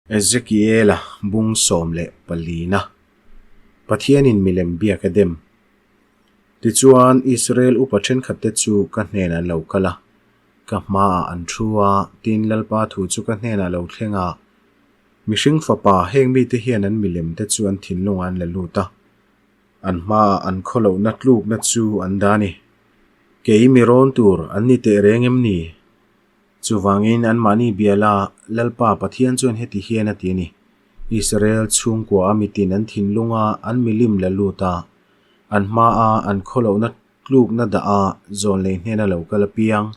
Ezekiela bung 14na Pathianin milem biak a dem. Tichuan, Israel upa thenkhatte chu ka hnenah an lo kal a, ka hmaah an thu a, tin Lalpa thu chu ka hnenah lo thleng a, Mihring fapa, heng mite hian an milemte chu an thinlungah an la lut a, an hmaah an khawlohna tlukna chu an dah a ni. Kei mi rawn tur an ni teh reng em ni? Chuvangin anmahni biala Lalpa Pathian chuan heti hian a ti a ni, Israel chhungkua a mitin an thinlunga an milim la lut a, an hmaa an khawlohna tlukna dah a zawn lei hnena lo kal apiang.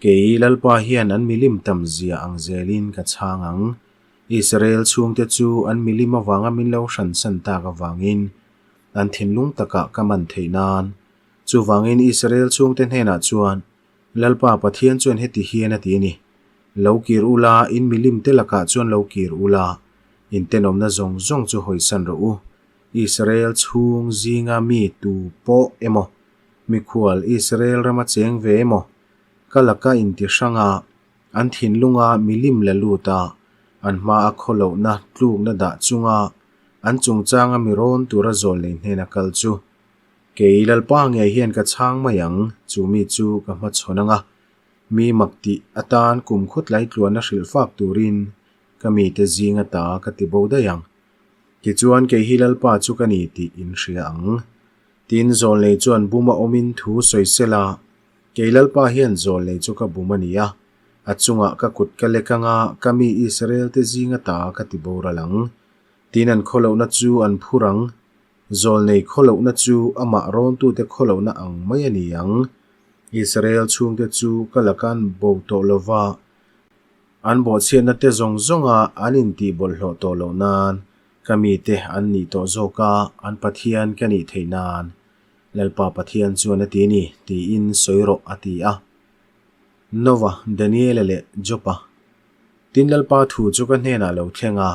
Kei Lalpa hian an milim tam zia ang zelin ka chhang ang. Israel chhungte chu an milim avanga min lo hransan tak avangin an thinlung takah ka man theih nan. Chuvangin Israel chhungte hnenah chuan Lalpa Pathian chuan heti hian a ti a ni, Lo kir ula, in milim te lakah chuan lo kir ula, in tenawmna zawng zawng chu hawisan rawh u. Israel chhung zinga mi tu pawh emaw, mikhual Israel rama cheng ve emaw, ka laka inti hranga an thinlunga milim la lut a, an hmaa khawlohna tlukna dah chunga an chungchanga mi rawn tura zawl nei hnena kal chu Kei Lalpa ngei hian ka chhang mai ang, chu mi chu ka hmachhawn ang a, mi mak tih atan kum khawtlai tluana hrilh fak turin ka mite zing ata ka ti bo daih ang. Tichuan kei hi Lalpa chu ka ni tih in hria ang. Tin, Zawlnei chuan buma awmin thu sawi sel a, kei Lalpa hian Zawlnei chu ka bum a ni a, a chungah ka kut ka lek ang a, ka mi Israel te zing ata ka ti boral ang. Tin, an khawlohna chu an phur ang, Zawlnei khawlohna chu amah rawntute khawlohna ang mai a ni ang. Israel chhungte chu ka laka an bo tawh lo va, an bawhchhiatna te zawng zawnga an intih bawlhhlawh tawh loh nan ka mite an nih tawh zawk a, an Pathian ka nih theih nan Lalpa Pathian chuan a ti a ni, tiin sawi rawh a ti a. Nova, Daniela leh Jopa. Tin Lalpa thu chu ka hnenah lo thleng a,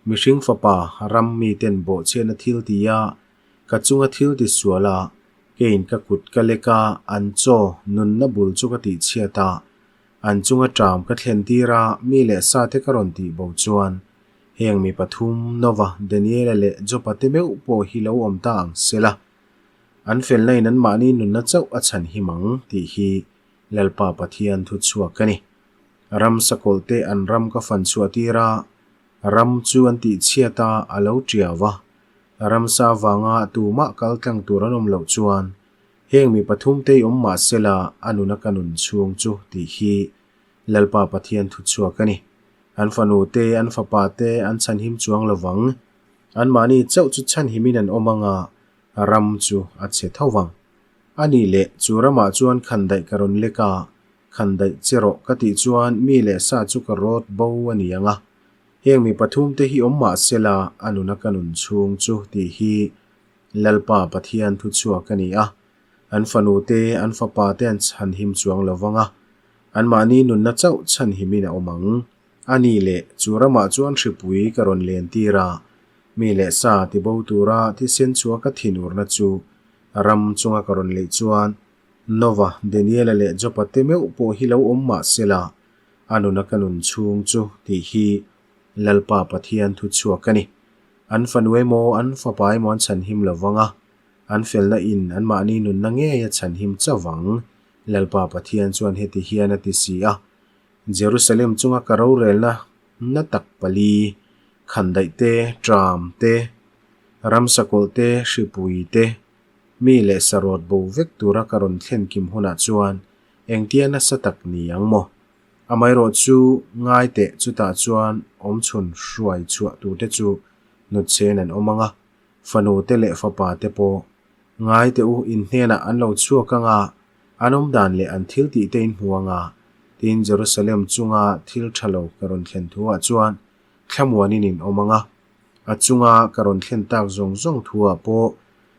Mihring fapa, ram miten bawhchhiatna thil ti a, ka chunga thil ti sual a, keiin ka kut ka lek a, an chaw, nunna bul chu ka tihchhiat a, an chunga ṭam ka thlen tir a, mi leh sa te ka rawn tih bo chuan, heng mi pathum, Nova, Daniela leh Jopa te meuh pawh hi lo awm ta ang se la, an felna in anmahni nunna chauh a chhan him ang, tih hi Lalpa Pathian thu chhuak a ni. Ram sakawlh te an ram ka fan chhuah tir a, Ram chu an tihchhiat a, a lo tiau a. Ramsa vanga tumah kal tlang tur an awm loh chuan heng mi pathumte i awm mah sela a nuna ka nun chhung chu tih hi Lalpa Pathian thu chhuak a ni. An fanu te, an fapa te an chhanhim chuang lovang. Anmahni chauh chu chhanhimin an awm anga ram chu a chhe tho vang. A nih leh chu ramah chuan khandaih ka rawn lek a, Khandaih che rawh ka tih chuan mi leh sa chu ka rawt bo a ni ang a, heng mi pathumte hi awm mah sela a nuna ka nun chhung chu tih hi Lalpa Pathian thu chhuak a ni a, an fanu te, an fapa te an chhanhim chuang lo vang a, anmahni nunna chauh chhanhimin a awm ang. A ni leh, chu ramah chuan hripui ka rawn len tir a, mi leh sa tibo tura thisen chhuah ka thinurna chu ram chunga ka rawn leih chuan Nova, Daniela leh Jopa te meuh pawh hi lo awm mah sela, a nuna ka nun chhung chu tih hi Lalpa Pathian thu chhuak a ni. An fanu emaw, an fapa emaw an chhanhim lo vang a, an felna in anmahni nunna ngei a chhanhim chauh vang. Lalpa Pathian chuan heti hian a ti si a, Jerusalem chunga ka rorelna na tak pali, khandaih te, tram te, ramsakawlh te, hripui te, Mi leh sarawt bo vek tura ka rawn thlen kim hunah chuan engtia nasa tak ni ang maw? Amaherawh chu ngai teh chutah chuan awmchhun hruai chhuah turte chu nutchhen an awm ang a, fanu te leh fapa te pawh ngai teh u in hnenah an lo chhuak ang a, an awm dan leh an thil tih te in hmu ang a, tin Jerusalem chunga thil tha lo ka rawn thlen thuah chuan thlamuanin in awm ang a. A chunga ka rawn thlen tak zawng zawng thuah pawh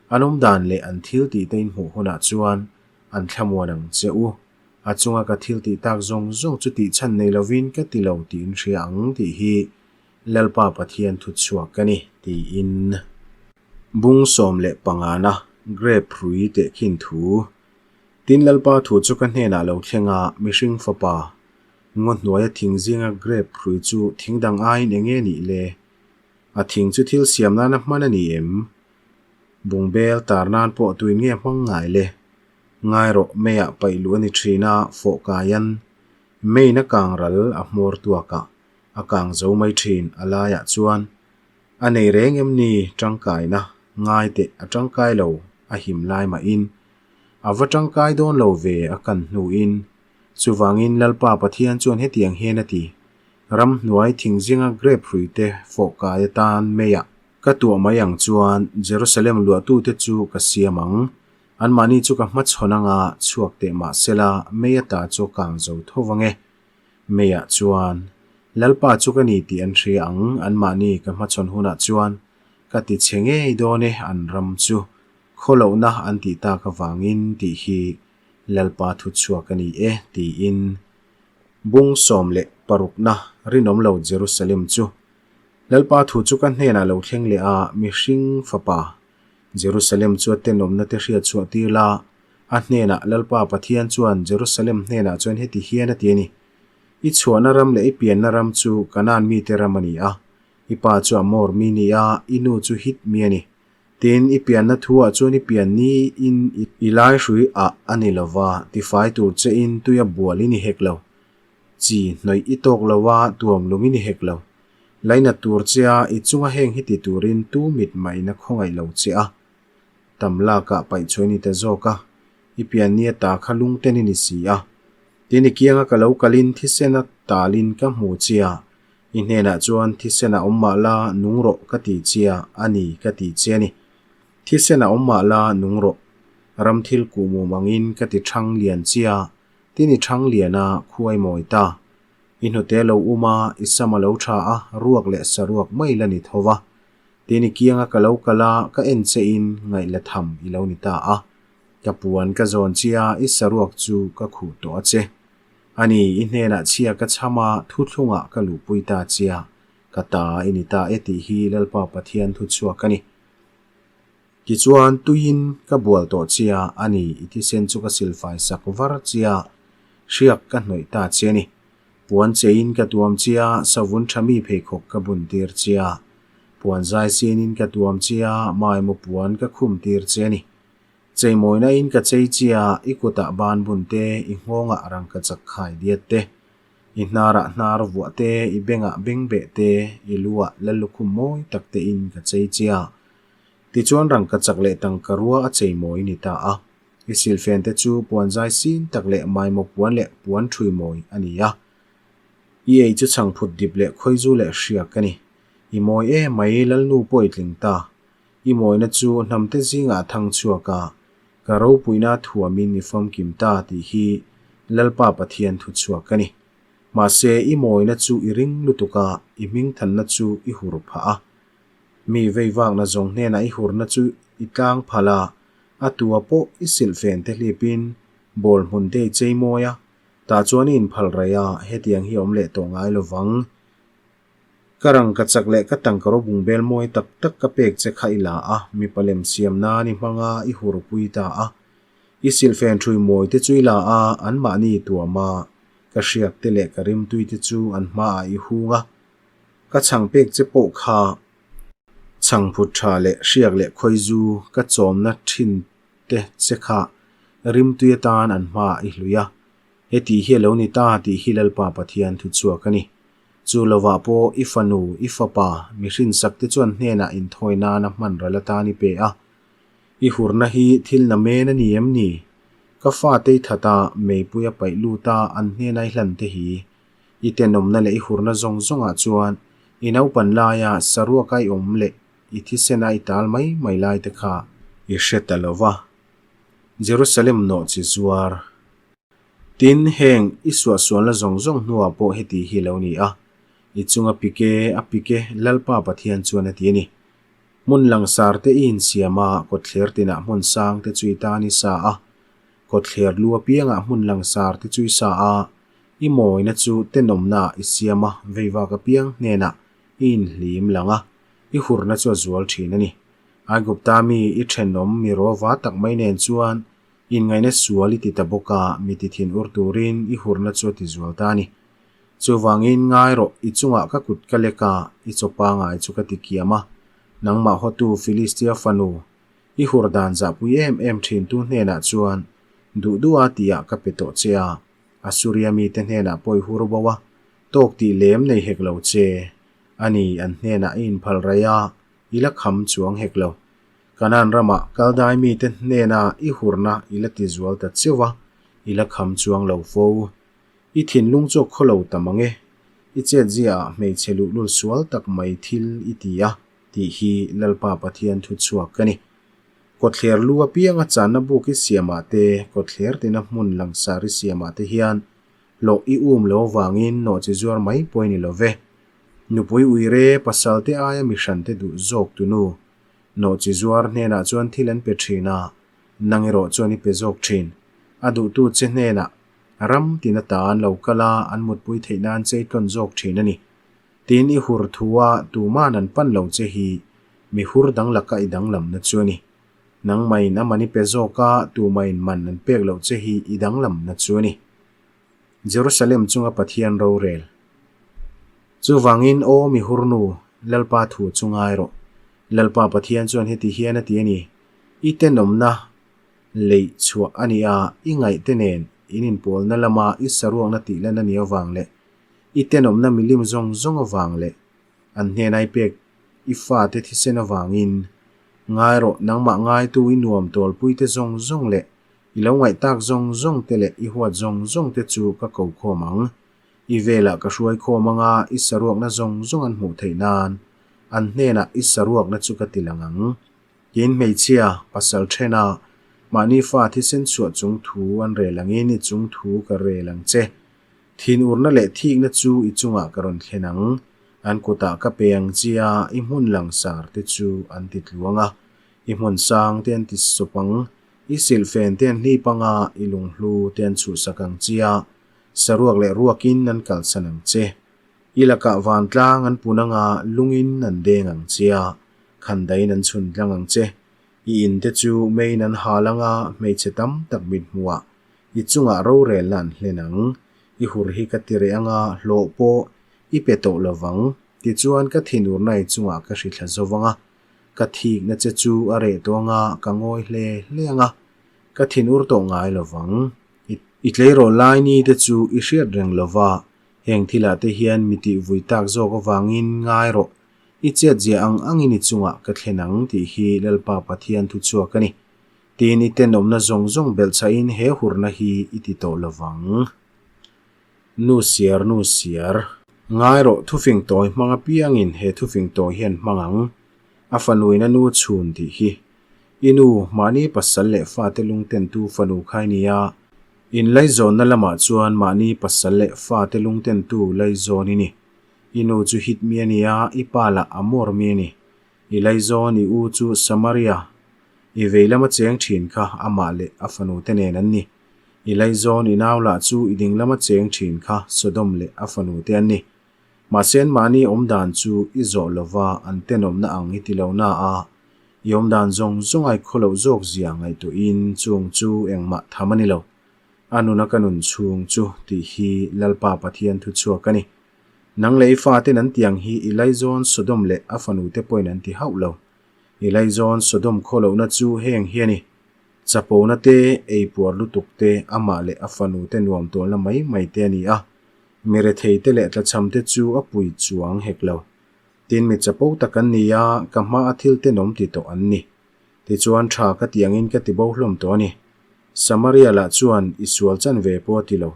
an awm dan leh an thil tih te in hmuh hunah chuan an thlamuan ang che u. A chunga ka thil tih tak zawng zawng chu tih chhan nei lovin ka ti lo tih in hria ang tih hi Lalpa Pathian thu chhuak ka ni, tiin. Bung 15 na Grape hrui tehkhin thu. Tin Lalpa thu chu ka hnenah lo thleng a, mihring fapa. Ngaw hnuaia thing zinga grep hrui chu thing dang aiin eng nge nih le? A thing chu thil siam nana hman a ni em? Bungbel tar nan pawh tuin nge hmang ngai le? Ngai rawh meiah paih luh a ni thin a, fawh kaian meiin a kang ral a hmawr tuakah a kang zo mai thin a laiah chuan a nei reng em ni tangkaina ngai teh a tangkai lo a him lai mahin a va tangkai dawn lo ve a kan hnuin chuvangin Lalpa Pathian chuan hetiang hian a ti Ramhnuai thing zinga grep hruite fawh kai atan meiah ka tuah mai ang chuan Jerusalem luahtute chu ka siam ang. Anmahni chu ka hmachhawn anga chhuak teh mah sela mei ata chu a kang zo tho vang e. Meiah chuan, Lalpa chu ka ni tih an hria ang, anmahni ka hmachhawn hunah chuan ka ti chhe ngei dawn e an ram chu khawlohna an tih tak avangin tih hi Lalpa thu chhuak a ni e tiin Bung 16 na rinawm lo Jerusalem chu Lalpa thu chu ka hnenah lo thleng leh a, mihring fapa Jerusalem chu a tenawmna te hriat chhuah tir la, a hnenah Lalpa Pathian chuan Jerusalem hnenah chuan heti hian a ti a ni, I chhuahna ram leh i pianna ram chu Kanaan mite ram a ni a, i pa chu Amor mi ni a, i nu chu Hit mi a ni. Tin, i pianna thuah chuan i pian niin i laihrui ah a ni lo va, tifai tur chein tuia bual i ni hek lo. Chi hnawih i tawk lo a, tuam lung i ni hek lo. Lainat tur che a, i chunga heng hi ti turin tu mit mahin a khawngaih lo che a. Tam lakah paihchhuah i ni ta zawk a, i pian ni ata kha lungten i ni si a. Tin, i kianga ka lo kalin thisen a talin ka hmu che a, i hnenah chuan thisen a awm mah la nung rawh ka ti che a, a ni ka ti che a ni. Thisen a awm mah la nung rawh. Ram thil kuhmum angin ka ti thang lian che a, tin i thang lian a, khuai mawi ta. I hnute lo um a, i sam a lo tha a, ruak leh saruak mai la ni tho va. Tin i kianga ka lo kal a, ka en che in ngaih la tham i lo ni ta a. Ka puan ka zawn che a, i saruak chu ka khuh tawh a che. A ni, i hnenah chhia ka chham a, thuthlungah ka luhpui ta che a, ka ta i ni ta e tih hi Lalpa Pathian thuchhuak a ni. Tichuan, tuiin ka bual tawh che a, a ni, i thisen chu ka silfai sak var che a, hriak ka hnawih ta che a ni. Puan cheiin ka tuam che a, savun tha mi pheikhawk ka bun tir che a. Puan zai sinin ka tuam che a, maimaw puan ka khum tir che a ni. Cheimawina in ka chei che a, i kutah ban bun te, i nghawngah rangkachak khai diat te, i hnarah hnar vuah te, i bengah bengbeh te, i luah lallukhum mawi tak te in ka chei che a. Tichuan rangkachak leh tangkarua a cheimawi ni ta a. I silfen te chu puan zai sin tak leh maimaw puan leh puan thui mawi a ni a. I ei chu chhangphut dip leh khawizu leh hriak a ni. I mawi em mai Lalnu pawh i tling ta. I mawina chu hnamte zingah a thang chhuak a, ka ropuina thuamin i famkim ta tih hi Lalpa Pathian thu chhuak a ni. Mahse i mawina chu i ring lutuk a, i hmingthanna chu i hur phah a. Mi veivakna zawng hnenah i hurna chu i tlang phal a, a tua pawh i silhfen te hlipin bawl hmun te i chei mawi a, tah chuan i inphal raih a, hetiang hi a awm leh tawh ngai lovang. Ka rangkachak leh ka tangkaraw bungbel mawi tak tak ka pek che kha i la a, mipa lem siam nan i hmang a, i hurpui ta a. I silhfen ṭhui mawi te chu i la a, anmahni i tuam a, ka hriak te leh ka rimtui te chu an hmaah i hung a. Ka chhang pek che pawh kha chhangphut tha leh hriak leh khawizu ka chawmna thin te che kha rimtui atan an hmaah i hlui a, heti hi a lo ni ta tih hi Lalpa Pathian thu chhuak a ni. Chu lovah pawh i fanu, i fapa, mihrinsak te chuan hnenah inthawi nana hman ral atan i pe a. I hurna hi thil na men a ni em ni? Ka fate i that a, meipui a paih lut a, an hnena i hlan te hi I tenawmna leh i hurna zawng zawngah chuan i naupan laia saruaka i awm leh i thisena i tal mai mai lai te kha i hre ta lo va. Jerusalem nawh chi zuar. Tin, heng i suahsualna zawng zawng hnuah pawh heti hi lo ni a, i chunga pike a pike Lalpa Pathian chuan a ti a ni. Hmun langsar te i insiam a, kawtthler tinah hmun sang te chu i tan i sa a, kawtthler lu apiangah hmun langsar te chu i sa a, I mawina chu tenawmnaah i siam a, veivak apiang hnenah i inhlim lang a, i hurna chu a zual thin a ni. Aigupta mi i thenawm mi rawva tak mai nen chuan inngaihna sual i ti ta bawk a, mi ti thin ur turin i hurna chu a ti zual ta a ni. Chuvangin ngai rawh, i chungah ka kut ka lek a, i chaw pangai chu ka ti kiam a. Nangmah hawtu Filistia fanu, i hur dan zahpui em em thintu hnenah chuan duh duha tihah ka pe tawh che a, Asuria mite hnenah pawh i hur bo a, tawk tih lem nei hek lo che. A ni, an hnenah i inphal raih a, i la kham chuang hek lo. Kanaan ramah Kaldai mite hnena i hurna i la ti zual ta cheuh a, i la kham chuang lo fo. I thinlung chu a khaw lo ta mang e. I chetziaah hmeichhe luhlul sual tak mai thil i ti a, tih hi Lalpa Pathian thu chhuak ka ni. Kawtthler lu apianga channa buk i siamah te, kawtthler tina hmun langsar i siamah te hian hlawh i um lo avangin nawhchi zuar mai pawh i ni lo ve. Nupui uire pasal te aia mi hran te duh zawk tu nu. Nawhchi zuar hnenah chuan thil an pe thin a, nang erawh chuan i pe zawk thin. A duhtu che hnenah ram tina ta an lo kal a, an mutpui theih nan che i tlawn zawk thin a ni. Tin i hur thu a tuman an pan lo che hi mi hur dang laka i danglamna chu a ni. Nangmahin a man i pe zawk a, tumahin man an pek loh che hi i danglamna chu a ni. Jerusalem chunga Pathian rorel. Chuvangin, Aw mi hurnu, Lalpa thu chu ngai rawh. Lalpa Pathian chuan heti hian a ti a ni, I tenawmna leih chhuah a ni a, i ngaihte nen in inpawlna lama i saruakna tih lan a ni avang leh i tenawmna milim zawng zawng avang leh an hnena i pek i fate thisen avangin ngai rawh, nangmah ngaitu i nuam tawlpuite zawng zawng leh I lo ngaih tak zawng zawng te leh i huat zawng zawng te chu ka ko khawm ang. I velah ka hruai khawm ang a, i saruakna zawng zawng an hmuh theih nan an hnenah i saruakna chu ka ti lang ang. Tin hmeichhia, pasal thena, mahni fa thisen chhuah chung thu an rel angin i chung thu ka rel ang che. Thinurna leh thikna chu i chungah ka rawn thlen ang. An kutah ka pe ang che a, i hmun langsar te chu an ti tluang a, i hmun sang te an ti sawp ang. I silhfen te an hlip anga i lunghlu te an chhuhsak ang che a, saruak leh ruakin an kalsan ang che. I lakah vantlang an pun anga lungin an deng ang che a, khandaiin an chhun tlang ang che. I in te chu meiin an hal anga hmeichhe tam tak mithmuhah i chungah rorelna an hlen ang. I hur hi ka ti reh anga hlawh pawh i pe tawh lovang. Tichuan ka thinurna i chungah ka hrithla zo vang a, Ka thikna che chu a reh tawh anga ka ngawi hle hle anga, ka thinur tawh ngai lo vang. I tleirawl lai ni te chu i hriat reng lo va, heng thilah te hian mi tih vui tak zawk avangin ngai rawh, i chetziah ang angin i chungah ka thlen ang tih hi Lalpa Pathian thu chhuak a ni. Tin i tenawmna zawng zawng belhchhahin he hurna hi i ti tawh lo vang. Nu siar, nu siar. Ngai rawh, thufing tawi hmang apiangin he thufing tawi hian hmang ang. A fanuin a nu chhun tih hi. I nu, mahni pasal leh fate lungtentu fanu kha i ni a. In laizawnna lamah chuan mahni pasal leh fate lungtentu laizawn i ni. I nu chu Hit mi a ni a, i pa lah Amor mi a ni. I laizawn i u chu Samaria. I vei lama cheng thin kha amah leh a fanute nen an ni. I laizawn i nau lah chu i ding lama cheng thin kha Sodom leh a fanu te an ni. Mahse an mahni awm dan chu i zawh lova an tenawmna ang i ti lo na a, i awm dan zawng zawng a i khaw loh zawk zia ngaihtuahin chung chu engmah tham a ni lo. A nuna ka nun chhung chu tih hi Lalpa Pathian thu chhuak a ni. Nang leh i faten an tiang hi i laizawn Sodom leh a fanu te pawhin an ti hauh lo. I laizawn Sodom khaw lohna chu heng hi a ni. Chapona te, ei puar lutuk te, amah leh a fanu te nuam tawlna mai mai te a ni a. Mi rethei te leh tlachham te chu a pui chuang hek lo. Tin mi chapo tak an ni a, ka hma a thil tenawm ti tawh an ni. Tichuan tha ka ti angin ka ti bo hlawm tawh a ni. Samaria lah chuan i sual chan ve pawh a ti lo.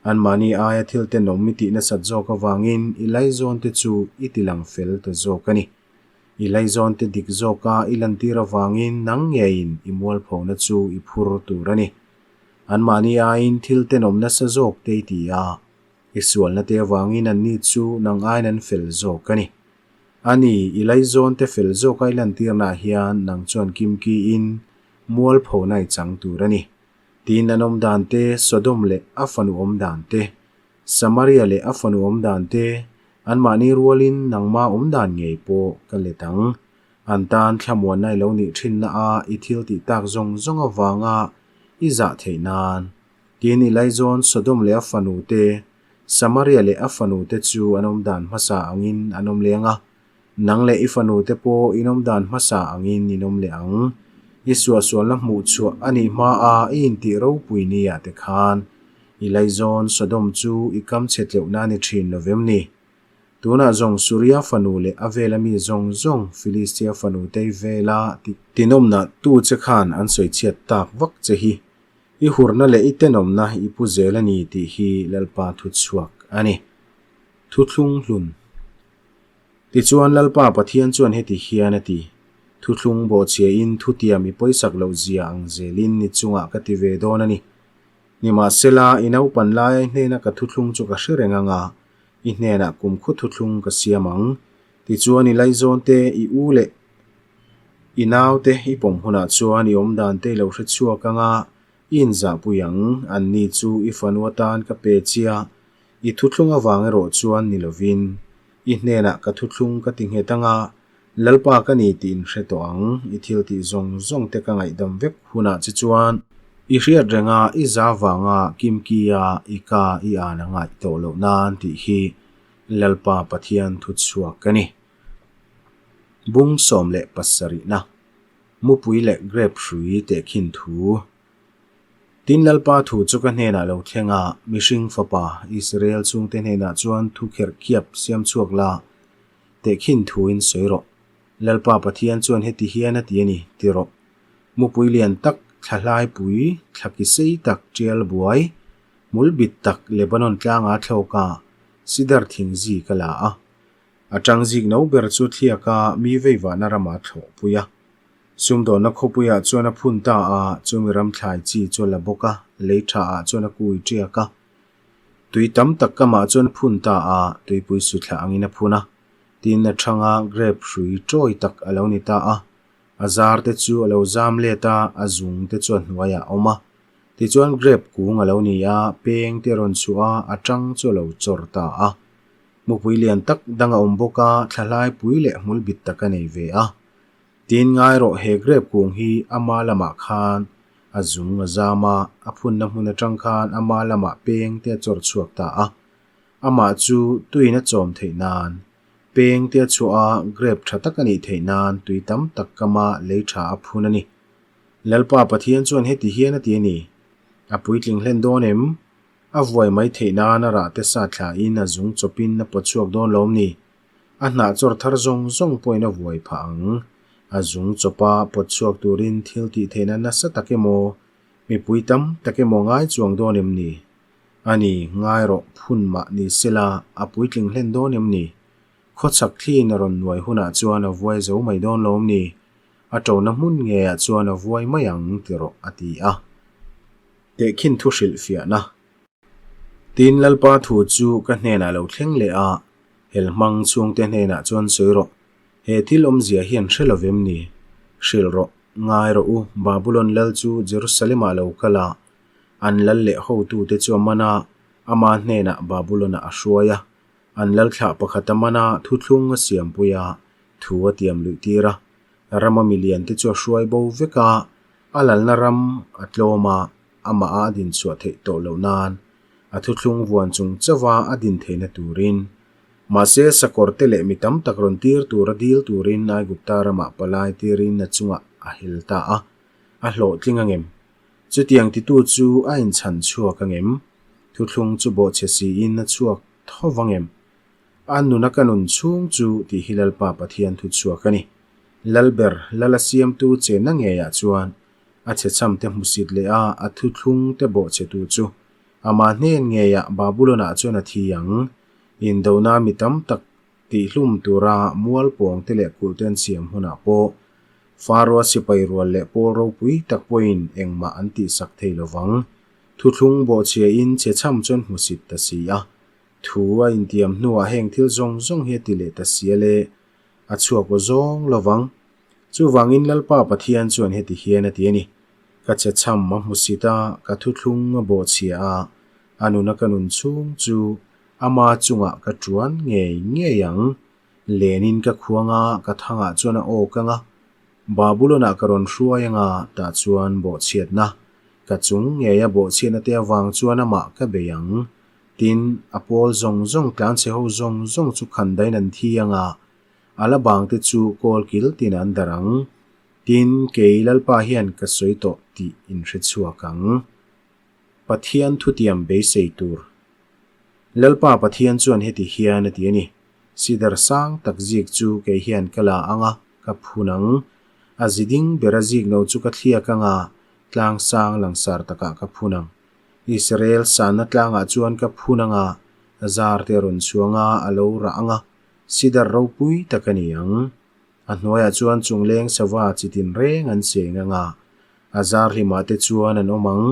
Anmahni aia thil tenawm i tih nasat zawk avangin i laizawn te chu i ti lang fel ta zawk a ni. I laizawnte dik zawka i lantir avangin nang ngeiin i mualphona chu i phur tur a ni. Anmahni aiin thil tenawm nasa zawk te i ti a, i sualna te avangin anni chu nang aiin an fel zawk a ni. A ni, i laizawnte fel zawka i lantirnaah hian nang chuan kimkiin mualphona i chang tur a ni. Tin an awm dan te, Sodom leh a fanu awm dan te, Samaria leh a fanu awm dan te, anmahni rualin nangma awm dan ngei pawh ka let ang. An tan thlamuanna i lo nih thinna a i thil tih tak zawng zawng avanga i zah theih nan. Tin i laizawn Sodom leh a fanu te, Samaria leh a fanute chu an awm dan hmasa angin an awm leh ang a, nang leh i fanute pawh in awm dan hmasa angin in awm leh ang. I suahsualna hmuh chhuah a nih hmaa i intih ropui nia te khan i laizawn Sodom chu i kam chhe tleuhna a ni thin lo vem ni? Tunah zawng Suria fanu leh a vela mi zawng zawng Filistia fanu tei vela tinawmna tu che khan an sawi chhiat tak vak che hi. I hurna leh i tenawmna i pu zel a ni tih hi Lalpa thu chhuak a ni. Thuthlung hlun. Tichuan Lalpa Pathian chuan heti hian a ti, Thuthlung bawhchhiain thutiam i pawisak loh zia ang zelin i chungah ka ti ve dawn a ni. Nimahsela, i naupan laia i hnena ka thuthlung chu ka hre reng ang a, I hnenah kumkhaw thuthlung ka siam ang. Tichuan i laizawnte, i u leh i naute i pawm hunah chuan i awmdante i lo hre chhuak ang a, i inzahpui ang. Anni chu i fanu atan ka pe chia, i thuthlung avang erawh chuan ni lovin, i hnenah ka thuthlung ka ti nghet ang a, Lalpa ka ni tih in hre tawh ang, i thil tih zawng zawng te ka ngaihdam vek hunah che chuan i hriat renga i za vanga kimkia i ka i an a ngaih tawh loh nan tih hi Lalpa Pathian thu chhuak ka ni. Bung 17 na, Mupui leh Grep hrui tehkhin thu. Tin Lalpa thu chu ka hnenah lo thleng a, mihring fapa Israel chhungte hnenah chuan thu kherh khiap siam chhuak la, Tehkhin thuin sawi rawh. Lalpa Pathian chuan heti hian a ti a ni, ti rawh. Mupui lian tak, thla hlaipui, thla ki sei tak, tial buai, hmul bit tak Lebanon tlanga thlawk a, sidar thing zik a la a. A tang zik no ber chu thliak a, mi veivahna ramah a thlawhpui a. Sumdawnna khawpuiah chuan a phun ta a, chumi ram thlai chi chu a la bawk a, lei thaah chuan a kui tiak a. Tui tam tak kamah chuan a phun ta a, tuipui suthla angin a phun a. Tin, a thanga grape hrui tawi tak a lo ni ta a. A zar te chu a lo zam let a, a zung te chu a hnuaiah a awm a. Tichuan grape kung a lo ni a, peng te a rawn chhuah a, a tang chu a lo chawr ta a. Mupui lian tak dang a awm bawk a, thlahlai pui leh hmul bit tak a nei ve a. Tin ngai rawh he grape kung hi ama lamah khan a zung a zam a, a phunna hmun atang khan ama lamah peng te a chawr chhuak ta a. Amah chu tuin a chawm theih nan, peng te a chhuah a, grape tha tak a nih theih nan tui tam tak kama lei tha a phun a ni. Lalpa Pathian chuan heti hian a ti a ni, A puitling hlen dawn em? A vuai mai theih nan a rah te sa thlain a zung chawpin a pawt chhuak dawn lawm ni? A hnah chawr thar zawng zawng pawhin a vuai phah ang. A zung chawpa pawt chhuak turin thil tih theihna nasa tak emaw, mipui tam tak emaw ngai chuang dawn em ni? A ni, ngai rawh, phun mah ni sela, a puitling hlen dawn em ni? Khawchhak thliin a rawn nuai hunah chuan a vuai zo mai dawn lawm ni? A ṭona hmun ngeiah chuan a vuai mai ang ti rawh, a ti a. Tehkhin thu hrilhfiahna. Tin, Lalpa thu chu ka hnenah lo thleng leh a, Helhmang chhungte hnenah chuan sawi rawh, He thil awmzia hian hre lo vem ni? Hrilh rawh, ngai rawh u, Babulon lal chu Jerusalem-ah lo kal a, an lal leh hotute chu a man a, ama hnenah Babulon-ah a hruai a. An lal thlah pakhat a man a, thuthlung a siampui a, thu a tiam luih tir a. Rama miliante chu a hruai bo vek a, a lalna ram a tlawm a, amah a din chhuah theih tawh loh nan a thuthlung vuan chung chauha a din theihna turin. Mahse, sakawrte leh mi tam tak rawn tir tura dil turin Aigupta ramah palai tirin a chungah a hel ta a, a hlawhtling angem? Chutiang titu chu a inchhan chhuak angem? Thuthlung chu bawhchhe siin a chhuak tho vangem? A nuna ka nun chhung chu tih hi Lalpa Pathian thu chhuak a ni. Lalber, Lala siamtu chenna ngeiah chuan a chhechham te hmusit leh a, a thuthlung te bawhchhe tu chu amah hnen ngeiah Babulon-ah chuan a thi ang. Indona mi tam tak tihhlum tura mual pawng te leh kulh te an siam hunah pawh Faroa sipai rual leh pawl ropui tak pawhin engmah an tihsak thei lo vang. Thuthlung bawhchhiain chhechham chuan hmusit ta si a. Thu a intiam hnuah heng thil zawng zawng hi a ti leh ta si a le, a chhuak aw zawng lo vang. Chuvangin Lalpa Pathian chuan heti hian a ti a ni, Ka chhechham a hmusit a, ka thuthlung a bawhchhia a, a nuna ka nun chhung chu ama chungah ka tuan ngei ngei ang. Lenin ka khuang a, ka thangah chuan a awk ang a, Babulon-ah ka rawn hruai ang a, tah chuan bawhchhiatna, ka chung ngeia bawhchhiatna te avang chuan amah ka bei ang. Tin, a pawl zawng zawng tlanchhe ho zawng zawng chu khandaiin an thi ang a, a la bangte chu kawl kil tin an darh ang. Tin, kei Lalpa hian ka sawi tawh tih in hre chhuak ang. Pathian thutiam beisei tur. Lalpa Pathian chuan heti hian a ti a ni, Sidar sang tak zik chu kei hian ka la ang a, ka phun ang. A zi ding bera zik no chu ka thliak ang a, tlang sang langsar takah ka phun ang. Israel sanna tlangah chuan ka phun ang a, zar te a rawn chhuang a, a lo rah ang a, sidar ropui tak a ni ang. A hnuaiah chuan chungleng sava chi tinreng an cheng ang a, a zar hlimah te chuan an awm ang.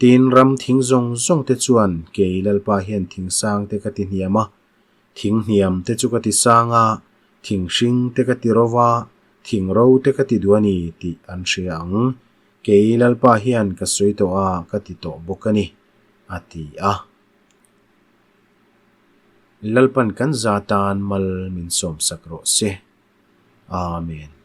Tin, ram thing zawng zawng te chuan kei Lalpa hian thing sang te ka ti hniam a, thing hniam te chu ka ti sang a, thing hring te ka ti ro va, thing ro te ka ti duh a ni tih an hria ang. Kei Lalpa hian ka sawi tawh a, ka ti tawh bawk a ni, a ti a. Lalpan kan za tan mal min sawmsak rawh se. Amen.